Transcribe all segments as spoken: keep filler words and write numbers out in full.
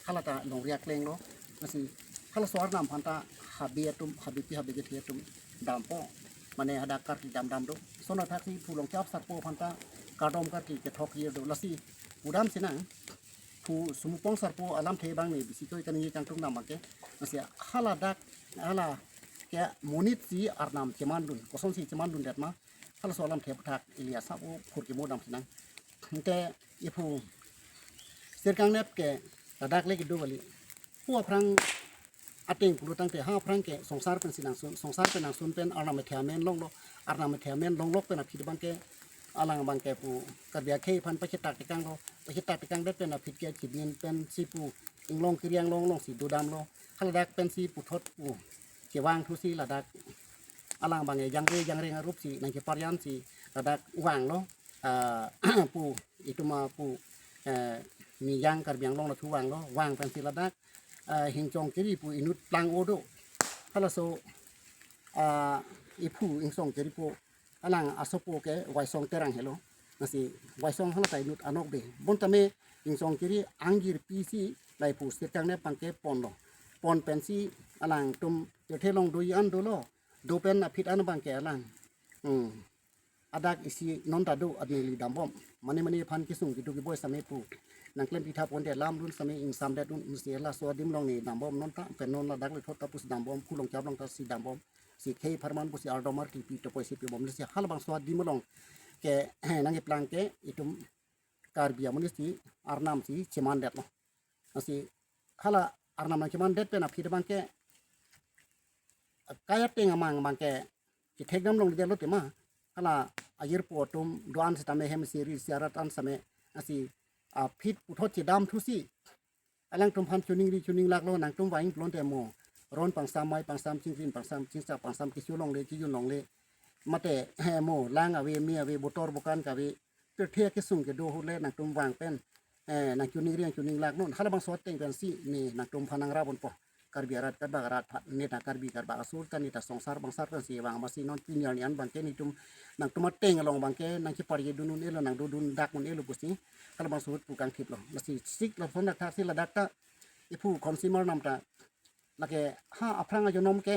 halata longri akleng lo. Lasi halaso arnam aphanta habe atum, habepi habe kethe atum dampo. Mane hadak karkli dam dam do. Lason athaksi phu Longchap Sarpo aphanta kardom karkli kethok ye do. Lasi pudam sinang phu Sumupong Sarpo alamthe abang ne bisi toi kaningje kangtung dam abangke. Lasi haladak, hala ke monit si arnam chemandun, kosonsi chemandundet ma, halaso alamthe aputhak ili asap o phurkimo dam sinang. Ante iphu Sirkangnep ke ladak le kedo kali. Pu aphrang ateng pulo tangte ha aphrang ke songsar pensi nangsun, songsar pen nangsun pen arnam ethe amen longlo, arnam ethe amen longlok pen aphi abangke alang abangke pu Karbi akhei aphan pachetak tekanglo, pachetak tekangdet pen aphi ke chibin pensi pu inglong kiri anglong alongsi dodamlo, haladak pensi puthot pu chevang thusi ladak alang abangke jangre jangreng arupsi nangkeparjan si ladak vanglo, ah, pu itum apu, eh, Nijang Karbi Anglong anatthu vanglo, vang pensi ladak, ah, Hingsong Kiri pu inut plang o do. Halaso, ah, iphu Hingsong Kiri pu alang asopo ke Waisong Terang helo. Lasi Waisong halata inut anokbe. Bonta me Hingsong Kiri angjir pisi laiphu Sirkangnep abangke ponlo. Pon pensi alangtum kethe long do-i an dolo. Do pen aphit an abangke alang, hmm, adak isi non ta do, adini ili dambom. Mane mane aphan kesung kedo keboi same pu nangklem pitha ponte alam dun same ingsamdet un, un si laso adim along ne dambom non ta, pen non ladak le thot ta pusi dambom, phu Longchap along ta si dambom. Si khei apharman pusi ardom arki pi topoi si pibom, lasi halabangso adim along ke nangkeplang ke itum Karbi amonit si arnam si chemandetlo. Lasi hala arnam nangchemandet pen aphi abangke kai ateng amang abangke kethek dam longledetlo tema, hala ajirpo atum do-an sitame hem siri siarat an same, lasi aphi puthot chedam thusi alangtum aphan choningri choninglaklo, nangtum vang pulote mo ron pangsam, mai pangsam, chingkrin pangsam, chingsa pangsam, kecho longle, kejun longle, mate, he, mo lang ave, me ave, botor bokan kave, pirthe kesung kedo ahut le nangtum vang pen, eh, nangchoningri nangchoninglak non, halabangso ateng pensi ne nangtum aphan nangrap ponpo. Karbi arat karbak arat aphan, ne ta Karbi karbak aso ta, ne ta songsar bangsar pensi vang, amatsi non pini arni an abangke netum nangtum ateng along abangke nangcheparjedun un-elo, nangdodun dak un-elo pusi halabangso ahut pu kangthiplo. Lasi sik lason athaksi ladak ta iphu Khonsing arnam ta lake ha aphrang ajonom ke,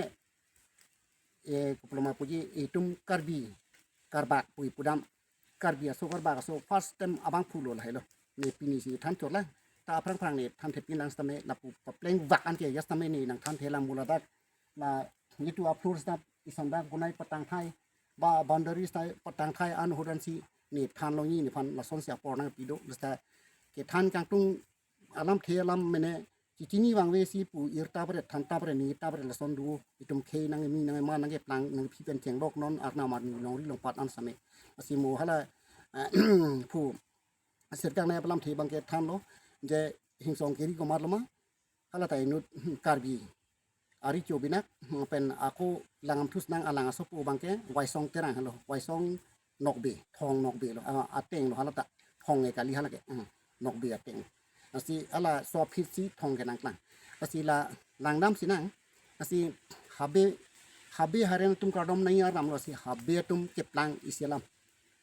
eh, kopi ma puji, itum Karbi karbak pu ipudam, Karbi aso karbak aso first time abangphu lo lahelo. Ne pini si than chot la. Ta aphrang aphrang ne than thepin lang sitame lapu papleng vak an ke ya sitame ne nangthan thelang mo ladak. La netum a-floor sita isamdak gunai patang thai, ba boundary sita patang thai an ahut ansi ne than longji, nephan lasonsi apor nangpi do. Sita kethan kangtung alamthe alam mene chichini vangve si pu ir ta pare, than ta pare, ni ta pare, lason do. Itum khei nangmi nangma nangkeplang nangphi pen chenglok non arnam arni longri longpat an same. Lasi mo hala, eh, phu Sirkangnep alamthe abangke thanlo, je Hingsong Kiri komatlo ma, halata inut, hmm, Karbi arecho binak, hmm, pen ako langdam thusnang, alang asopo abangke Waisong Terang helo, Waisong Nokbe, Thong Nokbe lo, ah, ateng lo halata, Thong e kali halake, hmm, Nokbe ateng. Lasi halaso aphi si Thong ke nangklang. Lasi la langdam sinang, lasi habe, habe haren atum kardom nangji arnam lo, lasi habe atum keplang isi alam.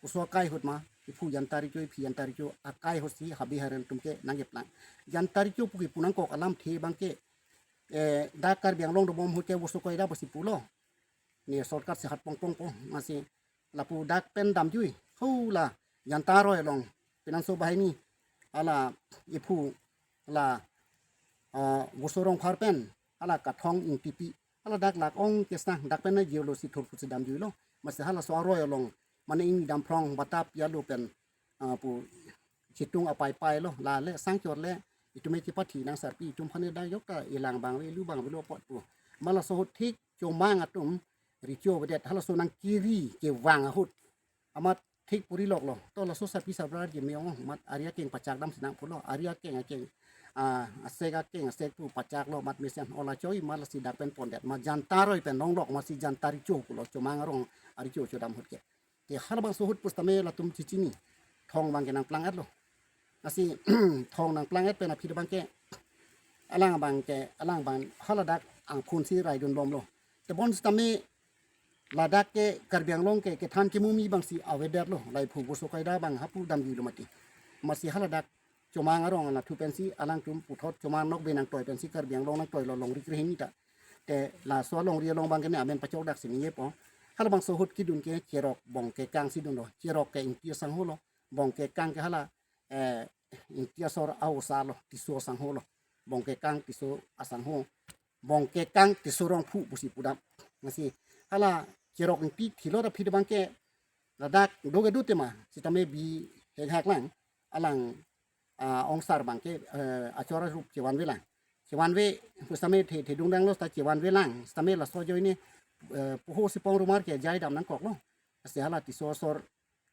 Oso akai ahut ma, iphu Janta Recho, iphi Janta Recho akai ahut si habe haren atum ke nangkeplang. Janta Recho pu kipu nangkok alamthe abangke, eh, dak Karbi Anglong dobom ahut ke Vosokoida pusi pulo. Ne shortcut si hat pong pong po, amatsi lapu dak pen damjui. Hula Janta Roi along, Pinanso Bahini, hala iphu, hala, ah, Voso Rongphar pen, hala Kathong Ingtipi, hala dak lak ong kesang, dak pen na jilo si thurphu si damjuilo. Amatsi halaso aroi along, mane ingdam phrong batap yalo pen, ah, pu chitung apai pai lo, la le sangchor le, itum e chipathi nang sarpi, itum aphan ne dak yok ta ilang abang ave, lu abang avelo apot pu. Amat laso ahut thik chomang atum recho avedet, halaso nangkiri kevang ahut. Amat thik puri loklo. To laso sarpi sarbura ke me-ong, amat ari akeng pachak dam sinang pulo. Ari akeng akeng, ah, asek akeng asek pu pachaklo, amat mesen ola choi, amat lasi dak pen pondet. Amat Janta Roi pen longlok, amatsi Janta Recho pulo, chomang arong arecho chodam ahut ke. Te halabangso ahut pusitame latum chichini, Thong abangke nangplang-etlo. Lasi Thong nangplang-et pen aphi abangke, alang abangke, alang abang haladak angkhun si raidun bomlo. Te bonsitame ladak ke Karbi Anglong ke kethan kemumi abangsi avedetlo, laiphu Vosokoida abang hapu damjuilo mati. Amatsi haladak chomang arong anatthu pensi alangtum puthot chomang nokbe nangtoi pensi Karbi Anglong nangtoilo longri krehini ta. Te laso alongri along abangke ne amen pachokdak si ningjepo. Halabangso ahut kedun ke Cherok Bongkekang si dunlo. Cherok ke Ingti asangho lo. Bongkekang ke hala, eh, Ingti asor a-osa lo, Tisso asangho lo. Bongkekang Tisso asangho. Bongkekang Tisso Rongphu pusi pudam. Lasi hala Cherok Ingti thilo ta aphi abangke ladak do kedo tema, sitame bi hek hak lang, alang, ah, ongsar abangke, eh, achor arup chevanve lang. Chevanve, sitame the, thedung danglo ta chevanve lang. Sitame laso ajoine, eh, Poho Sipong Rumar ke jai dam nangkoklo. Lasi hala Tisso asor,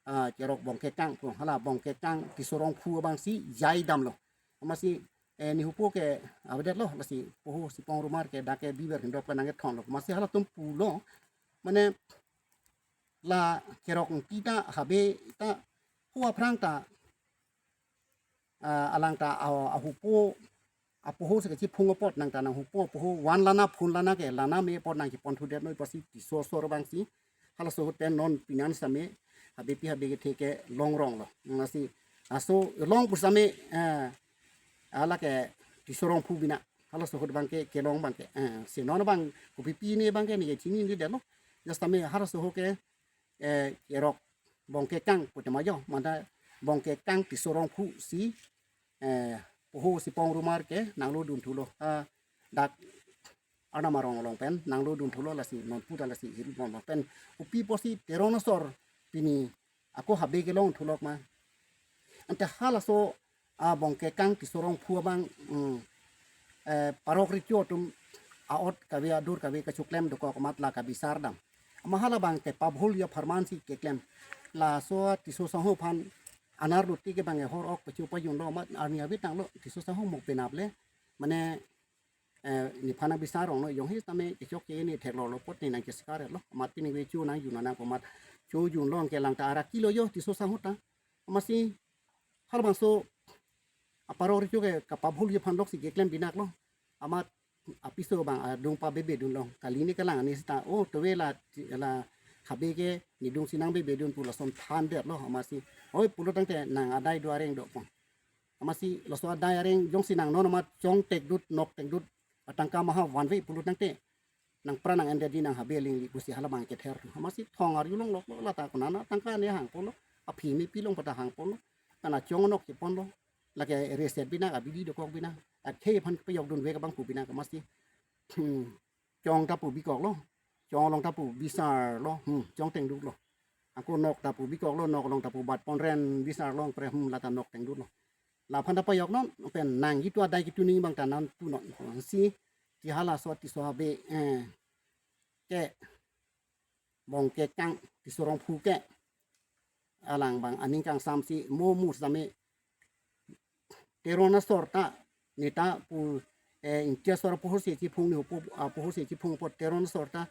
ah, Cherok Bongkekang, pu hala Bongkekang Tisso Rongphu abangsi jai damlo. Amatsi, eh, nihupo ke avedetlo, lasi Poho Sipong Rumar ke dak ke biver hindop ke nangkethonlo. Amatsi halatum pulo, mane la Cherok Ingti ta habe ta hu aphrang ta, ah, alang ta, ah, ahupo apoho si kachiphung apot nang ta nanghupo apoho van lana phun lana ke lana me apot nangchepon thudetnoi pusi Tisso asor abangsi halaso ahut pen non pinan sitame habepi habe kethe ke longrong lo. Lasi laso long pu sitame, eh, hala ke Tisso Rongphu bina. Halaso ahut abangke kelong abangke, eh, si non abang kopipi ne abangke ne kechinidetlo. Just sitame halaso ahut ke, eh, Cherok Bongkekang pu tema jo, mane Bongkekang Tisso Rongphu si, eh, Poho Sipong Rumar ke nanglo dunthulo. Ah, dak Arnam arong along pen nanglo dunthulo, lasi non pu ta lasi hiri bon pen kopi pusi Teron asor pini ako habe kelong thulok ma. Ante halaso a Bongkekang Tisso Rongphu abang, mm, eh, parok richo atum a-ot kave adur kave kachoklem dokok amat la kabisar dam. Amat hala abangke pabhul ya pharman si keklem. Laso Tisso asangho aphan anerlo ti ke abang hor ok pachu pajunlo amat arni abi tanglo Tisso asangho mok penap le. Mane, eh, nephan nang bisar rong lo, jongsi tame kechok ke ne theklolo apot ne nangkesikaretlo. Amat pini ve chu nangjun nang ko amat chu junlo ke lang ta ara kilo jo Tisso asangho ta. Amatsi halabangso aparok richo ke kapabhul ye aphan lok si keklem binaklo. Amat apiso abang adung pabebe dunlo. Kali ne kalang ani sita, oh, tove la, la habe ke nedung si nangbebe dun pu lason thandetlo. Amatsi, oi, pulo tangte nang adai do areng dokpon. Amatsi laso adai areng jongsi nang non amat chong tekdut, nok tekdut, atangka maha vanve pulo tangte nang pra nang-endet di nang habe alingli pusi hala abang kether. Amatsi thong arjulong loklo, lata konat atangka ne hangponlo, aphi me pilong pata hangponlo, kana chong nok cheponlo, lake reset binak, abidi dokok binak, akhei aphan peyok dunvek abang pu binak amatsi, hmm, chong ta pu bikoklo, chong along ta pu bisarlo, hmm, chong tengduklo. Ako nok ta pu bikoklo, nok along ta pu bat ponren bisarlo, pre, hmm, lata nok tengduklo. Laphan ta peyok non, pen nang itu adai itu ning abang ta nang pu non. Si, ti halaso Tisso habe, eh, ke Bongkekang Tisso Rongphu ke alang abang aning kangsam si mo mu sitame Teron asor ta ne ta pu, eh, Ingti asor apoho si chiphung ne pu, apoho si chiphung apot Teron asor ta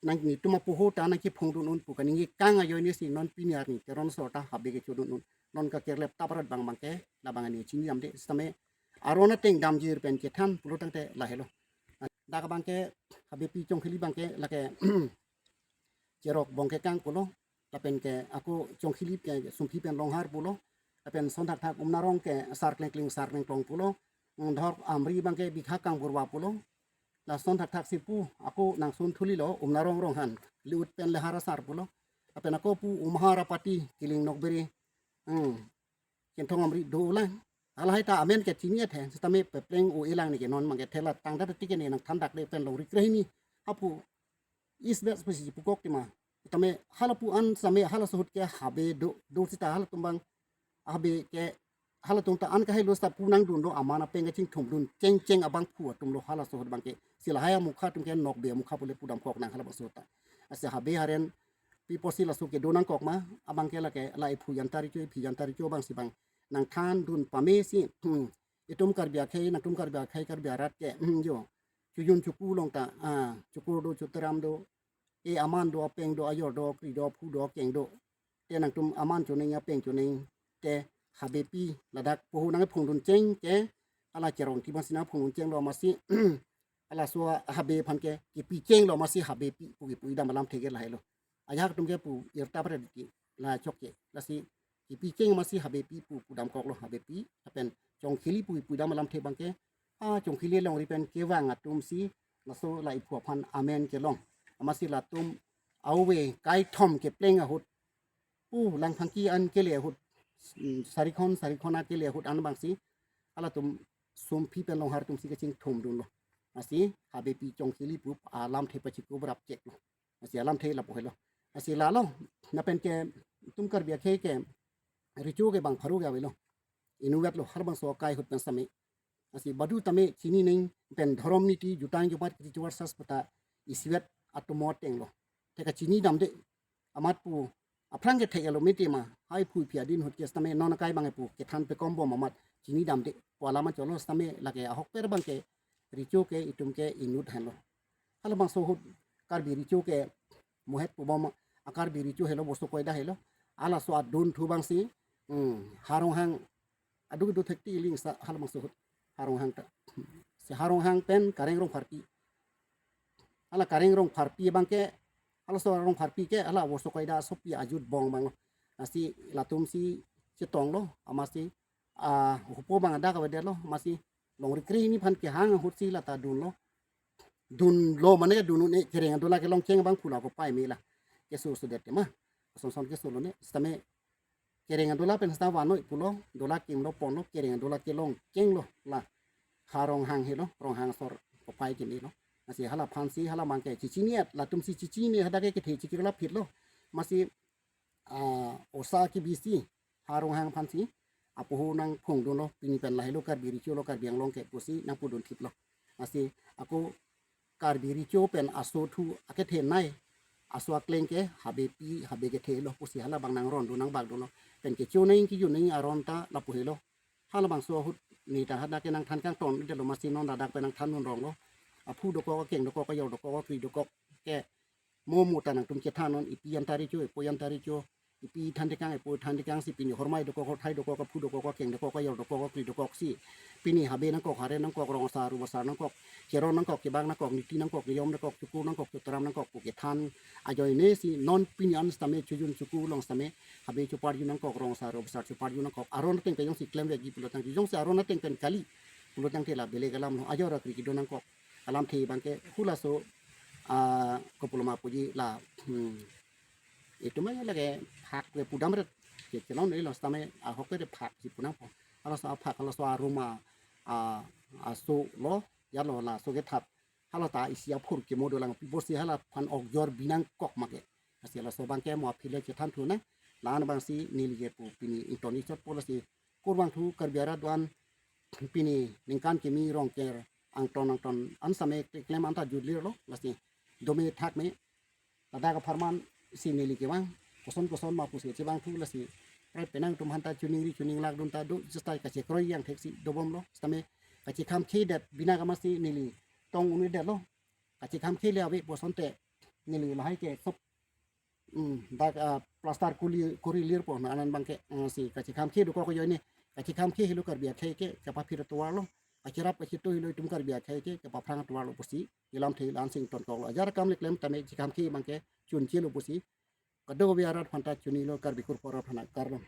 nang netum apoho ta nangchiphung dun un pu kaningje kang ajoine si non pini arni Teron asor ta habe kecho dun un. Non kakerlep tap arat abang abangke labang ani chinidamde sitame aron ateng damjir pen kethan pulo tangte lahelo. Dak abangke habepi chongkhili abangke lake Cherok Bongkekang pulo, lapen ke ako chongkhili ke Sungphi pen Longhar pulo, lapen son thakthak Umnarong ke Sarklengkling Sarklengklong pulo, Dhor Amri abangke Bikha Kangburwa pulo, la son thakthak si pu ako nangsun thulilo Umnarong Ronghan, Liut pen Lehar asar pulo, lapen ako pu Umhar apati Kiling Nokberi, hmm, Chinthong Amri dolang. Halahai ta amen ke chini athe, sitame pepleng o-e lang ne ke non abangke thela tangda ti ke ne nangthandakde pen longri krehini. Apu East West pusi pukok tima. Tame halapu an sitame halaso ahut ke habe do, do sita halatum abang habe ke halatum ta an kahelo sita pu nangdun do aman apeng kachingthum dun chengcheng abangphu atum lo halaso ahut abangke. Si lahai amukha atum ke nokbe amukha pule pudamkok nang halabangso ta. Lasi habe haren pi pusi laso kedo nangkok ma, abangke lake la ephu janta richo, ephi janta richo abang si abang nangthan dun pame si, hmm, itum Karbi akhei, nangtum Karbi akhei, Karbi arat ke, hmm, jo, chojun choku along ta, ah, chokur do, choteram do, e aman do, apeng do, ajor do, akri do, aphu do, akeng do, te nangtum aman choneng, apeng choneng, te habepi ladak poho nangphung dun cheng ke, hala Cherok Ingti abang si nangphung dun chenglo amatsi, halaso habe aphan ke kipi chenglo amatsi habepi pu kipu idam alam theke lahelo. Ajahak atum ke pu irta pare diki la chok ke. Lasi kipi cheng amatsi Habepi pu pudamkoklo, Habepi lapen Chongkhili pu pudam alamthe abangke, a Chongkhili longri pen kevang atumsi laso la iphu aphan amen kelong. Amatsi latum ave kaithom kepleng ahut, pu langphangki an kele ahut, mm, sarikhon sarikhon akele ahut an abangsi halatum Sumphi pen Longhar atumsi kachingthumdunlo. Amatsi Habepi Chongkhili pu alamthe pachikup rapcheklo. Amatsi alamthe lapu helo. Amatsi lalo, lapen ke itum Karbi akhei ke recho ke bang pharo ke avelo. Inutvetlo, halabangso akai ahut pen sitame. Amatsi badu tame chini neng pen dhorom niti jutang jumat kiti chuar sas pata isivet atomo atenglo. Te kachinidamde, amat pu aphrang kethek elo miti ma, hai phui phi adin ahut ke sitame non akai abang pu kethan pekom bom amat chinidamde pu alam cholo sitame lake ahokpet abangke recho ke itum ke inut henlo. Halabangso ahut Karbi recho ke muhet pu bom a Karbi recho helo, Boso Koida helo. Halaso adun thu abangsi, hmm, Haronghang aduk duk thekti iling sa halabangso ahut Haronghang ta. Si Haronghang pen Kareng Rongpharpi. Hala Kareng Rongpharpi abangke, halaso Rongpharpi ke hala Boso Koida asopi ajut bong abanglo. Amatsi latumsi chetonglo, amatsi, ah, hupo abang adak avedetlo, amatsi longri kre hini aphan kehang ahutsi lata dunlo. Dunlo mane dun un-e, kereng adola kelong cheng abang pula ko pai mela. Keso sodet tema. Ason son keso lone. Sitame kereng adola pen sita vanoi pulo, dola kimlo ponlo, kereng adola kelong chenglo la Haronghang helo, Ronghang asor kopai kinilo. Amatsi hala aphansi hala abangke chichini-et, latumsi chichini hadak ke kethe chikirla phitlo. Amatsi, ah, osa kibisi Haronghang aphansi apoho nangphongdunlo, pini pen lahelo Karbi recho lo Karbi Anglong ke pusi nangpudun thiplo. Amatsi ako Karbi recho pen aso thu akethenei, aso akleng ke Habepi, Habe kethelo pusi hala abang nangrondun nangbakdunlo. Pen kecho neng kejun neng aron ta lapu helo. Halabangso ahut neta hadak ke nangthan kangtondetlo, amatsi non ladak pen nangthandun ronglo. Aphu dokok, akeng dokok, ayor dokok, akri dokok ke mo mo ta nangtum chethannon, ipi anta recho, epo anta recho, ipi thandekang, epo thandekangsi pini hormai dokok, horthai dokok, aphu dokok, akeng dokok, ayor dokok, akri dokoksi pini Habe nangkok, Haren nangkok, rong asar, ru asar nangkok, cheron nangkok, chebang nangkok, niti nangkok, niyom nangkok, chuku nangkok, chotram nangkok pu kethan ajoinesi non pini an sitame chojun chuku along sitame Habe choparju nangkok, rong asar, ru asar choparju nangkok. Aron ateng pen jongsi klemvekji pulo tangte, jongsi aron ateng pen kali pulo tangte la belek alamlo, ayor akri kedo nangkok. Alamthe abangke halaso, ah, kopuloma puji la, hmm, itum lake phak ke pudamret. Ke kelong nelo sitame ahokpet phak si pu nangpo. Halaso aphak, halaso arum a, a, aso lo, yalo laso kethap. Hala ta isi aphur kemo dolang pi pusi hala aphan okjor binangkok make. Amatsi laso abangke mo aphi le chethan thunang. La-an abangsi neli ke pu pini ington ichotpo, lasi kurvangthu Karbi arat do-an pini ningkan kimi Rongker angton angton an sitame keklem anta jutlirlo, lasi dome thakme ladak apharman si neli kevang, koson koson ma pusi chevangthu, lasi prai penang atum aphanta choningri choninglakdun ta do, justai kachekroi yang theksi dobomlo, sitame kachekhamkhedet bina amatsi neli tong un-edetlo. Kachekhamkhe le ave pu asonte neli lahai ke sop, mm, dak, ah, plaster kuli, kuri lirpo, na anan abangke, ah, si kachekhamkhe dokok ajoine, kachekhamkhe helo Karbi akhei ke kapaphir atovarlo, kacherap kacheto helo itum Karbi akhei ke kapaphrang atovarlo pusi ilamthe la-an si ingtonkoklo. Ajar akam le klem tame chekhamkhe abangke chunchelo pusi kadokave arat aphanta chonilo, Karbi kurpo arat aphanta kardom.